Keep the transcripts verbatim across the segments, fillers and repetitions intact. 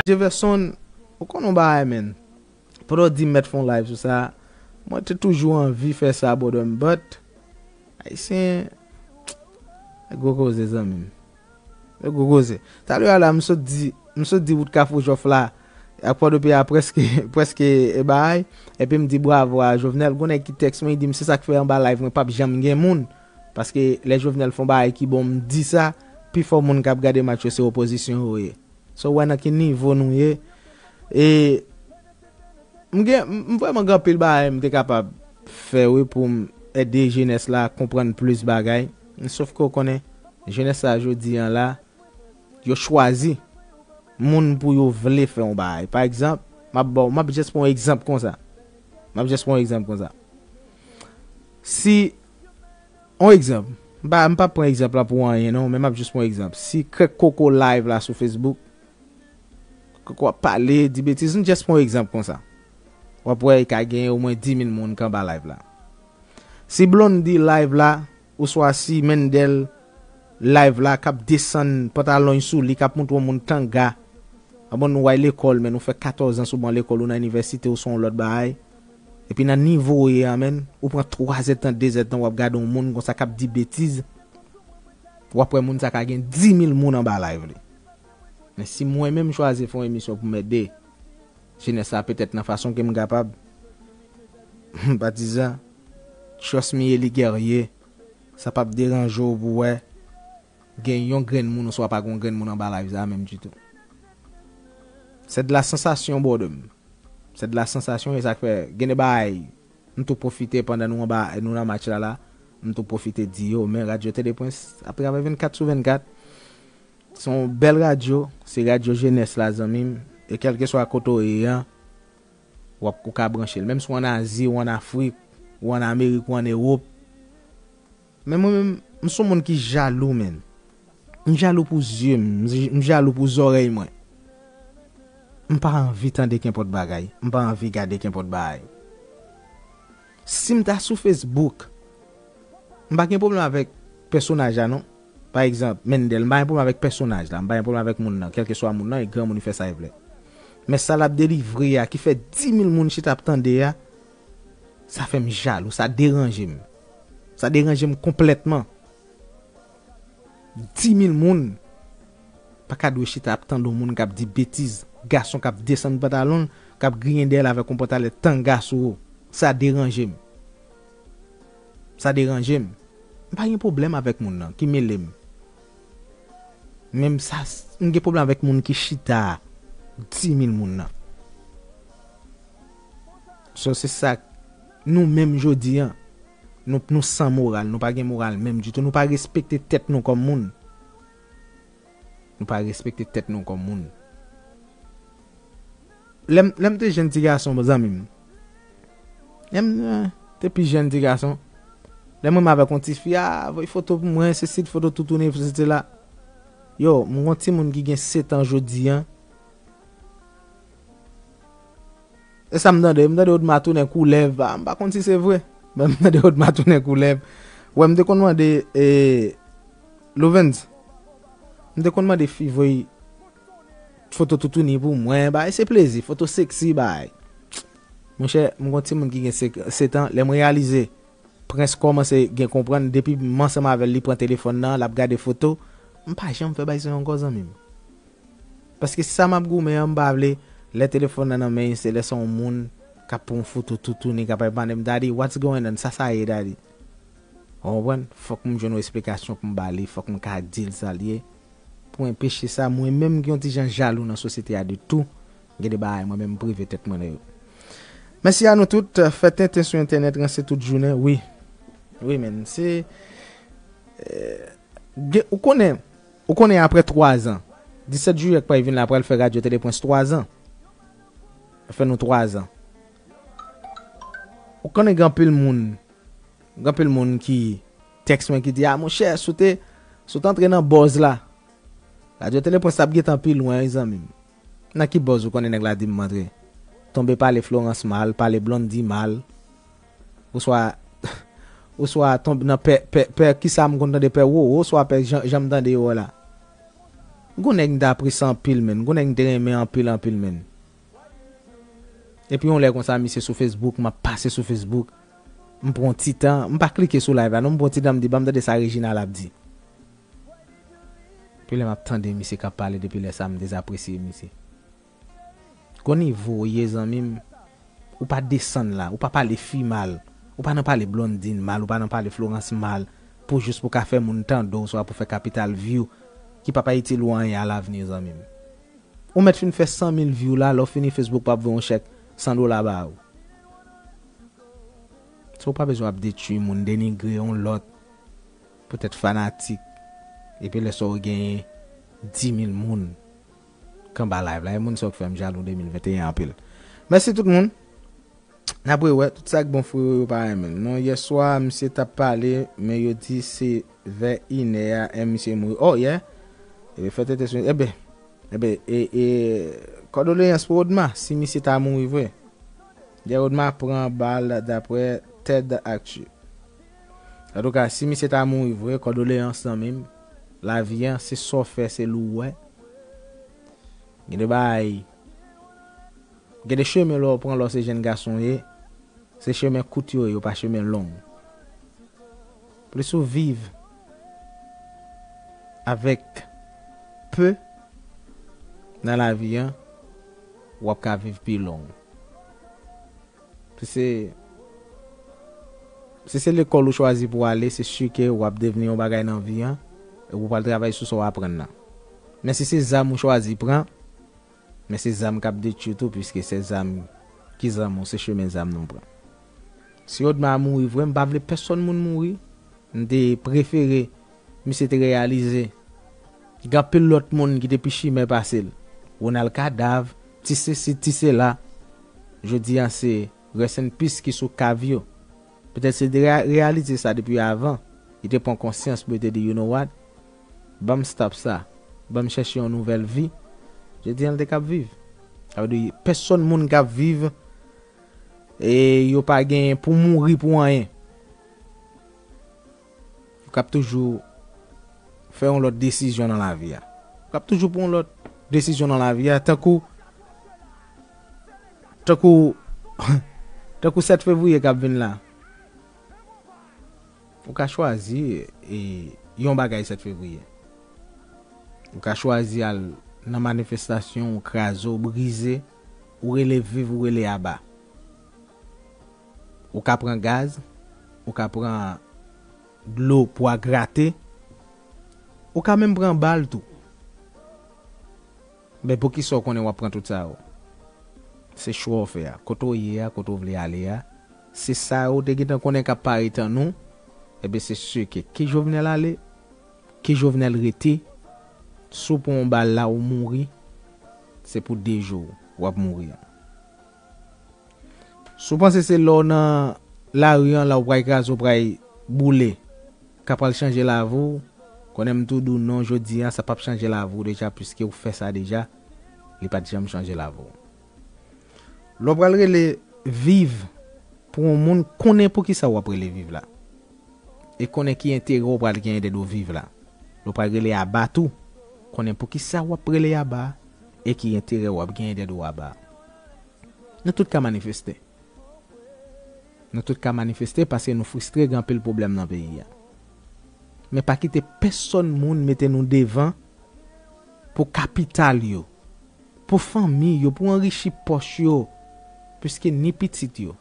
Jefferson, ou konn yon bagay, men. Pandan w di m mèt fè yon live sou sa, mwen te toujou anvi fè sa, brother m, but Ayisyen, e gwo koze, zanmi m. E gwo koze. Talè a la, m sot di, m sot di wout Kafou Jòf la, ak Pòdopè a prèske, prèske e bay, epi m di bravo a Jovenel, gon nèg ki tèks mwen, li di m se sa k fè anba live mwen p ap janm gen moun. Paske lè Jovenel fè yon bagay ki bon, m di sa, pifò moun k ap gade match yo se opozisyon yo ye. So, w wè nan ki nivo nou ye. E m gen, m, m vrèman gen anpil bagay m te kapab fè, wi, pou m ede jenès la konprann plis bagay. Sof ke w konnen, jenès la jodi an la, yo chwazi moun pou yo vle fè yon bagay. Pa egzanp, m ap ba w, m ap just pran yon egzanp konsa. M ap just pran yon egzanp konsa. Si, yon egzanp, m pa, m pa pran egzanp la pou anyen non, men m ap just pran yon egzanp. Si Krèk Koko live la sou Facebook, Koko ap pale, di betiz, m just pran yon egzanp konsa. W ap wè, e ka gen omwen dis mil moun k anba live la. Si Blondy live la, oswa si Mendel live la, k ap desann pantalon sou li, k ap montre yon moun tanga. Abon, nou w al lekòl, men nou fè katòz an sou ban lekòl, ou nan inivèsite, ou se yon lòt bagay. Epi nan nivo w ye a, men, ou pran twa zèdtan, de zèdtan, w ap gade yon moun konsa k ap di betiz. W ap wè moun sa ka gen dis mil moun anba live li. Men si mwen menm chwazi fè yon emisyon pou m ede jenès la petèt nan fason ke m kapab, patizan, trust me, Eli Guerrier, sa p ap deranje w pou wè gen yon grenn moun oswa pa gen yon grenn moun anba live sa menm ditou. Se de la sansasyon, brother m. Se de la sansasyon, e sa k fè gen de bagay m tou pwofite pandan nou anba, nou nan match la la, m tou pwofite di yo, men Radyo Tele Prince ap travay vennkat sou vennkat. Se yon bèl radyo, se radyo jenès la, zanmi m. E kèlkeswa kote w ye an, w ap, ou ka branche l. Menm si w ann Azi, ou ann Afrik, ou ann Amerik, ou ann Ewòp. Men mwen menm, m se yon moun ki jalou, men. M jalou pou zye m, m j-, m jalou pou zòrèy mwen. M pa anvi tande kenpòt bagay, m pa anvi gade kenpòt bagay. Si m ta sou Facebook, m pa gen pwoblèm avèk pèsonaj la non. Pa egzanp, Mendel, m pa gen pwoblèm avèk pèsonaj la, m pa gen pwoblèm avèk moun nan, kèlkeswa moun nan, e granmoun, li fè sa li vle. Men sa l ap delivre a, ki fè dis mil moun chita ap tande a, sa fè m jalou, sa deranje m. Sa deranje m konplètman. Dis mil moun pa ka dwe chita ap tande yon moun k ap di betiz, gason k ap desann pantalon l, k ap griyen dèyè l avèk yon pantalè tanga sou ou. Sa deranje m. Sa deranje m. M pa gen pwoblèm avèk moun nan ki mele m. Men m sa, m gen pwoblèm avèk moun ki chita a, dis mil moun nan. So, se sa, nou menm jodi an, nou, nou san moral, nou pa gen moral menm ditou, nou pa respekte tèt nou kòm moun. Nou pa respekte tèt nou kòm moun. Lè m, lè m te jèn ti gason, zanmi m. Lè m, eh, te pi jèn ti gason. Lè m renmen avèk yon tifi, a, voye foto pou mwen, sesi, foto toutouni, sesi la. Yo, m gon timoun ki gen sèt an jodi an. E sa m tande, m tande Odma tounen koulèv, a, m pa konn si se vre. Men m tande Odma tounen koulèv. Wè, m te konn mande, e, Louvens, m te konn mande fi voye foto toutouni pou mwen, bay, se plezi, foto seksi, bay. Monchè, m gon timoun ki gen sèt an, lè m reyalize, Prince kòmanse gen konprann, depi m ansanm avè l, li pran telefòn nan, l ap gade foto, m pa janm fè bay sa ankò, zanmi m. Paske sa m ap goumen an, m pa vle, lè telefòn nan nan men, se lè se yon moun k ap pran yon foto toutouni, k ap ap mande m, "Daddy, what's going on? Sa sa ye, daddy?" Ou konprann? Fòk m jwenn yon esplikasyon pou m ba li, fòk m ka di l sa l ye. Pou enpeche sa, mwen menm ki yon ti jan jalou nan sosyete a de tou, gen de bagay mwen menm m prive tèt mwen de yo. Mèsi a nou tout, fè tenten sou entènèt, ranse tout jounen, wi. Wi, men, se, eh, gen, ou konnen, ou konnen apre twa zan, disèt jiyè k pral vin la pral fè Radyo Tele Prince twa zan. Fè nou twa zan. Ou konnen gen anpil moun, gen anpil moun ki tèks mwen ki di, "A, monchè, si w te, si w te antre nan buzz la, Radyo Tele Prince t ap gentan pi lwen, wi, zanmi m." Nan ki buzz ou konnen nèg la di m antre? Tonbe pale Florence mal, pale Blondy mal, oswa, oswa tonbe nan pè, pè, pè, kisa m konn tande, pè Roro, oswa pè jan, jan m tande yo la. Gon nèg m te apresye anpil, menn. Gon nèg m te renmen anpil, anpil, menn. Epi yon lè konsa, misye sou Facebook, m ap pase sou Facebook. M pran yon ti tan, m pa klike sou live la, non, m pran yon ti tan, m di, "Ban m tande sa Reginald ap di." Epi lè m ap tande misye k ap pale depi lè sa, m dezapresye misye. Gon nivo w ye, zanmi m, ou pa desann la, ou pa pale fi mal, ou pa nan pale Blondine mal, ou pa nan pale Florence mal, pou jis pou ka fè moun tande w, oswa pou fè kapital view, ki pa pa itil ou anyen alavni, zanmi m. Ou mèt fin fè san mil view la, lè w fini Facebook p ap voye yon chèk san dola ba ou. So, ou pa bezwen ap detwi moun, denigre yon lòt, poutèt fanatik, epi lè sa w genyen dis mil moun k anba live la. E moun sa yo k fè m jalou de mil venteyen anpil. Mèsi tout moun. N ap rewè, tout sa k bon frero yo pa renmen l. Non, yèswa, misye t ap pale, men yo di se vè inè a, en misye mouri. Oh, yeah. Ebyen, fè tete sou, ebyen, ebyen, e, e, kondoleyans pou Odma, si misye ta mouri vre. Dè Odma pran bal, daprè Ted Actu. Antouka, si misye ta mouri vre, kondoleyans zanmi m. Lavi a, se sa w fè, se li w wè. Gen de bagay, gen de chemen lè w pran lè w se jèn gason w ye, se chemen kout yo ye, yo pa chemen long. Plis ou viv avèk pe nan lavi a, w ap ka viv pi long. Si se, si se lekòl ou chwazi pou w ale, se si ke w ap devni yon bagay nan vi a, e ou pral travay sou sa w aprann nan. Men si se zam ou chwazi pran, men se zam k ap detwi w tou, piske se zam ki zam ou, se chemen zam nou pran. Si Odma mouri vre, m pa vle pèsonn moun mouri. M te prefere misye te reyalize gen anpil lòt moun ki te pi chimè pase l. Ronald Kadav, ti sesi, ti sela. Jodi a, se rest in peace ki sou kav yo. Petèt se te reya-, reyalize sa depi avan. Li te pran konsyans pou li te di, "You know what? Ban m stop sa. Ban m chèche yon nouvèl vi." Jodi a, l te k ap viv. Sa vle di, pèsonn moun k ap viv, e yo pa gen pou mouri pou anyen. Ou k ap toujou fè yon lòt desizyon nan lavi a. Ou k ap toujou pran yon lòt desizyon nan lavi a, tankou, tankou, tankou sèt fevriye k ap vin la. Ou ka chwazi, e, yon bagay sèt fevriye. Ou ka chwazi al nan manifestasyon, ou kraze, ou brize, ou rele viv, ou rele aba. Ou ka pran gaz, ou ka pran dlo pwa grate, ou ka menm pran bal tou. Men poukisa w konnen w ap pran tout sa yo? Se chwa w fè a. Kote w ye a, kote w vle ale a, se sa yo w te gentan konnen k ap parèt an nou, ebyen se si ke ki Jovenel ale, ki Jovenel rete, si w pran yon bal la ou mouri, se pou de jou w ap mouri an. Si w panse se lè w nan lari an la ou pral kraze, ou pral boule, k ap pral chanje lavi w, konnen m tou di w non, jodi a sa p ap chanje lavi w deja, piske ou fè sa deja, li pa t janm chanje lavi w. Lè w pral rele viv pou yon moun, konnen poukisa w ap rele viv la. E konnen ki enterè w pral genyen dèdè w viv la. Lè w pral rele aba tou, konnen poukisa w ap rele aba e ki enterè w ap genyen dèdè w aba. Nou tout ka manifeste. Nou tout ka manifeste paske nou fristre, gen anpil pwoblèm nan peyi a. Men pa kite pèsonn moun mete nou devan pou kapital yo, pou fanmi yo, pou anrichi pòch yo, piske ni pitit yo,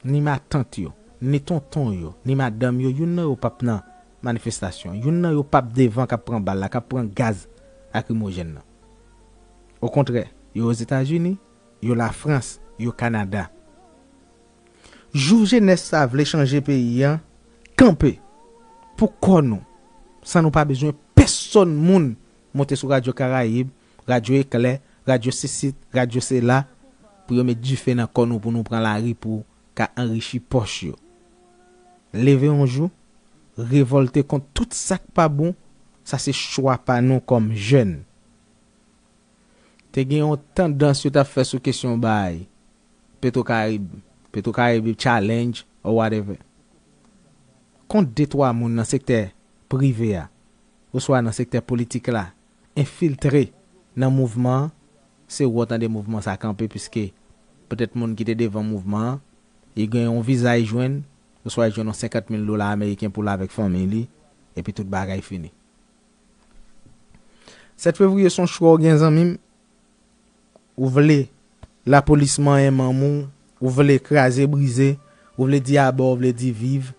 ni matant yo, ni tonton yo, ni madanm yo, youn nan yo p ap nan manifestasyon, youn nan yo p ap devan k ap pran bal la, k ap pran gaz lakrimojèn nan. Okontrè, yo Ozetazini, yo Lafrans, yo Kanada. Jou jenès sa vle chanje peyi a, kanpe pou kò nou, san nou pa bezwen pèsonn moun monte sou Radyo Karayib, Radyo Eklè, Radyo Sisit, Radyo Sela, pou yo met dife nan kò nou, pou nou pran lari pou ka anrichi pòch yo. Leve yon jou, revòlte kont tout sa k pa bon, sa se chwa pa nou kòm jèn. Te gen yon tandans yo t ap fè sou kesyon bay Petro Caribe, Petro Caribe Challenge, or whatever. Kont de twa moun nan sektè prive a, oswa nan sektè politik la, enfiltre nan mouvman an, se ou w tande mouvman sa kanpe, piske petèt moun ki te devan mouvman an, li gen yon viza li jwenn, oswa li jwenn yon senkant mil dola ameriken pou l avèk fanmi li, epi tout bagay fini. Sèt fevriye se yon chwa w gen, zanmi m. Ou vle lapolis manyen manman w, ou vle kraze brize, ou vle di aba, ou vle di viv,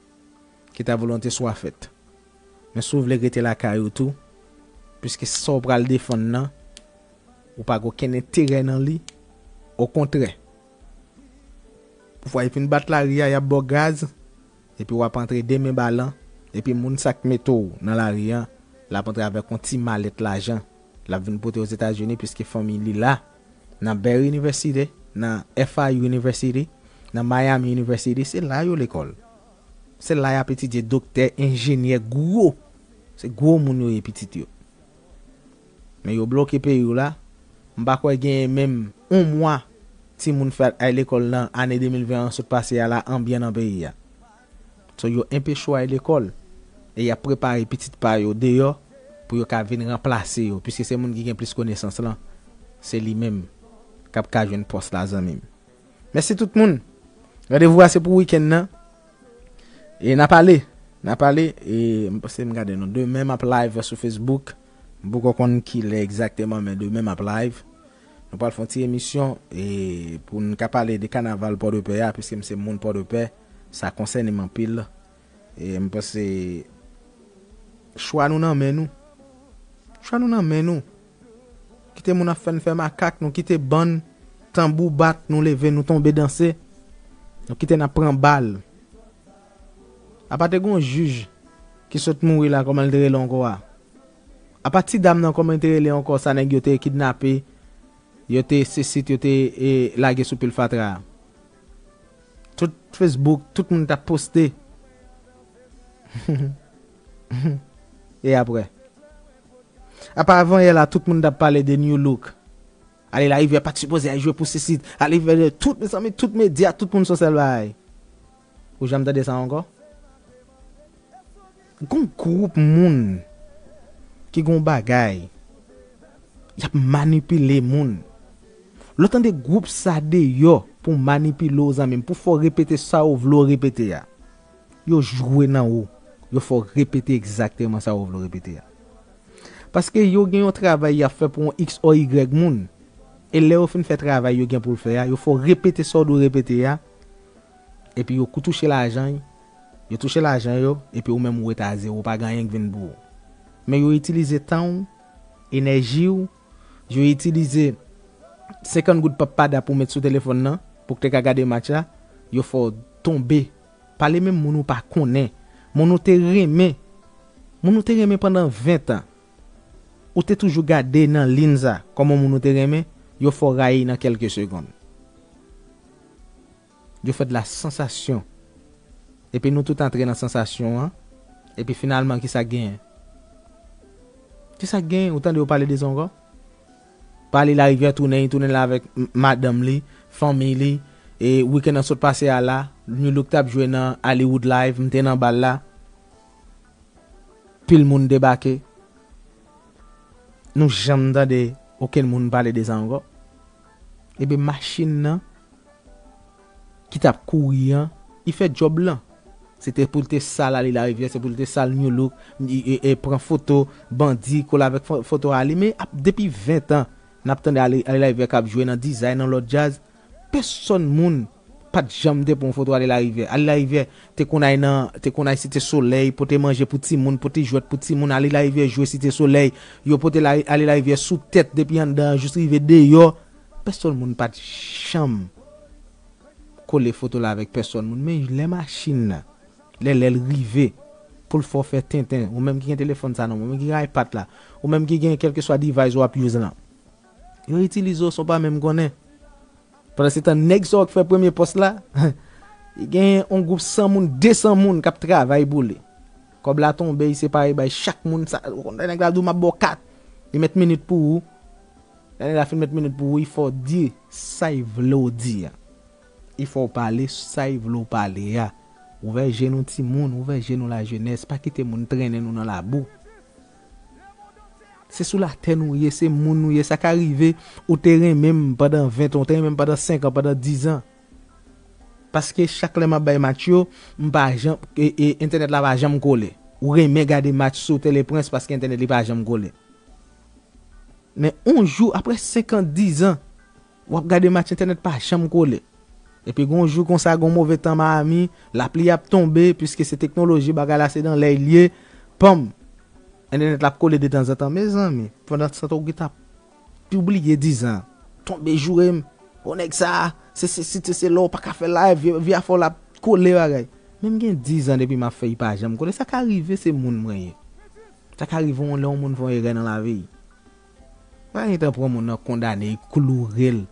ke ta volonte swa fèt. Men si w vle rete lakay ou tou, piske sa w pral defann nan, ou pa gen okenn enterè nan li, okontrè. Pafwa, y ap fin bat lari a, y ap ba w gaz, epi w ap antre de men balan, epi moun sa k mete w nan lari a, l ap antre avèk yon ti malèt lajan, l ap vin pote Ozetazini, piske fanmi li la, nan Barry University, nan F I U University, nan Miami University, se la yo lekòl. Se la y ap etidye doktè, enjenyè, gwo. Se gwo moun yo ye pitit yo. Men yo bloke peyi w la. M pa kwè genyen menm yon mwa timoun fè al lekòl nan ane de mil ven an sot pase a la anbyen nan peyi a. So, yo enpeche w al lekòl. E y ap prepare pitit pa yo deyò pou yo ka vin ranplase yo, piske se moun ki gen plis konesans lan, se li menm k ap ka jwenn pòs la, zanmi m. Mèsi tout moun. Randevou a se pou wikenn nan. E n a pale. N a pale. E m panse m gade non. Demen m ap live sou Facebook. M poko konn kilè egzakteman, men demen m ap live. Nou pral fè yon ti emisyon e pou n ka pale de kanaval Pòdepè a, piske m se moun Pòdepè, sa konsène m anpil. E m panse chwa nou nan men nou. Chwa nou nan men nou. Kite moun ap fè n fè makak, nou kite bann tanbou bat, nou leve, nou tonbe danse. Nou kite n ap pran bal. Apa te gen yon jij ki sot mouri la, kòman l te rele ankò a? Apa ti dam nan, kòman l te rele ankò, sa nèg yo te kidnape, yo te sesit, yo te, e, lage sou pil fatra a? Tout Facebook, tout moun t ap poste. E apre? Apa avan yè la, tout moun t ap pale de New Look. Ale Larivyè pa t sipoze al jwe pou sesit. Ale Larivyè, tout, mezanmi, tout medya, tout moun se yon sèl bagay. Ou janm tande sa ankò? Gon gwoup moun ki gon bagay, y ap manipile moun. Lè w tande gwoup sa deyò pou manipile w, zanmi m, pou fè w repete sa yo vle w repete a, yo jwe nan ou. Yo fè w repete egzakteman sa yo vle w repete a. Paske yo gen yon travay y ap fè pou yon X O Y moun. E lè yo fin fè travay yo gen pou l fè a, yo fè w repete sa w dwe repete a. Epi yo kou touche lajan, yo touche lajan yo, epi ou menm ou rete a zewo, ou pa gen anyen k vin pou ou. Men yo itilize tan w, enèji w, yo itilize senkant goud pap pada pou w met sou telefòn nan, pou w te ka gade match la, yo fè w tonbe. Pale menm moun ou pa konnen, moun ou te renmen, moun ou te renmen pandan ven tan. Ou te toujou gade nan liy sa, kòman moun ou te renmen, yo fè w rayi nan kèlke segonn. Yo fè de la sansasyon. Epi nou tout antre nan sansasyon an. Epi finalman, kisa k genyen? Kisa k genyen? Ou tande yo pale de sa ankò? Pa Ale Larivyè tounen, li tounen la avèk m-, madanm li, fanmi li. E wikenn nan sot pase a la, New Look t ap jwe nan Hollywood Live, m te nan bal la. Pil moun debake. Nou janm tande okenn moun pale de sa ankò. Ebyen, machin nan ki t ap kouri an, li fè djòb lan. Se te pou l te sal Ale Larivyè, se pou l te sal New Look, e, e, e pran foto bandi, kole avèk fo-, foto Ale. Men ap, depi ven tan, n ap tande Ale, Ale Larivyè k ap jwe nan Dizay, nan lòt djaz. Pèsòn moun pa t janm te pran foto Ale Larivyè. Ale Larivyè te konn al nan, te konn al Site Solèy, pote manje pou timoun, pote jwèt pou timoun. Ale Larivyè jwe Site Solèy. Yo pote la, Ale Larivyè sou tèt depi anndan an jis rive deyò. Pèsòn moun pa t janm kole foto la avèk pèsòn moun. Men lè machin nan, lè, lè l rive, pou l fè w fè tenten, ou menm ki gen telefòn sa nan men w, ou menm ki gen iPad la, ou menm ki gen kèlkeswa device w ap use lan, yo itilize w san w pa menm konnen. Pandansetan, nèg sa yo k fè premye pòs la, li gen yon gwoup san moun, de san moun k ap travay pou li. Kòb la tonbe, li separe bay chak moun sa, ou konn nèg la di w, "M ap ba w kat." Li met minit pou ou. Lè nèg la fin met minit pou ou, li fè w di sa li vle w di a. Li fè w pale sa li vle w pale a. Ouvè je nou timoun, ouvè je nou lajenès, pa kite moun trennen nou nan labou. Se sou latè nou ye, se moun nou ye. Sa ka rive, ou te renmen m pandan ven tan, ou te renmen m pandan senk an, pandan diz an. Paske chak lè m ap bay match yo, m pa janm, e, e, entènèt la pa janm kole. Ou renmen gade match sou Tele Prens paske entènèt li pa janm kole. Men yon jou, apre senk an, diz an, w ap gade match, entènèt pa janm kole. Epi gon jou konsa, gon move tan Miami, lapli ap tonbe, piske se teknoloji, bagay la se nan lè l ye, panm, entènèt la ap kole detanzantan. Mezanmi, pandan tan ou gentan ap oubliye diz an, tonbe joure m, o nèg sa, se, se, se, se, se lè w pa ka fè live, vye, vye afè w la ap kole bagay. Men m gen diz an depi m ap fè, li pa janm kole. Sa ka rive, se moun mwen ye. Sa ka rive yon lè yon moun fè yon erè nan lavi l. Pa gen tan pran moun nan kondane, kloure l,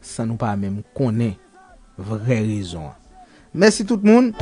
san nou pa menm konnen vrè rezon an. Mèsi tout moun.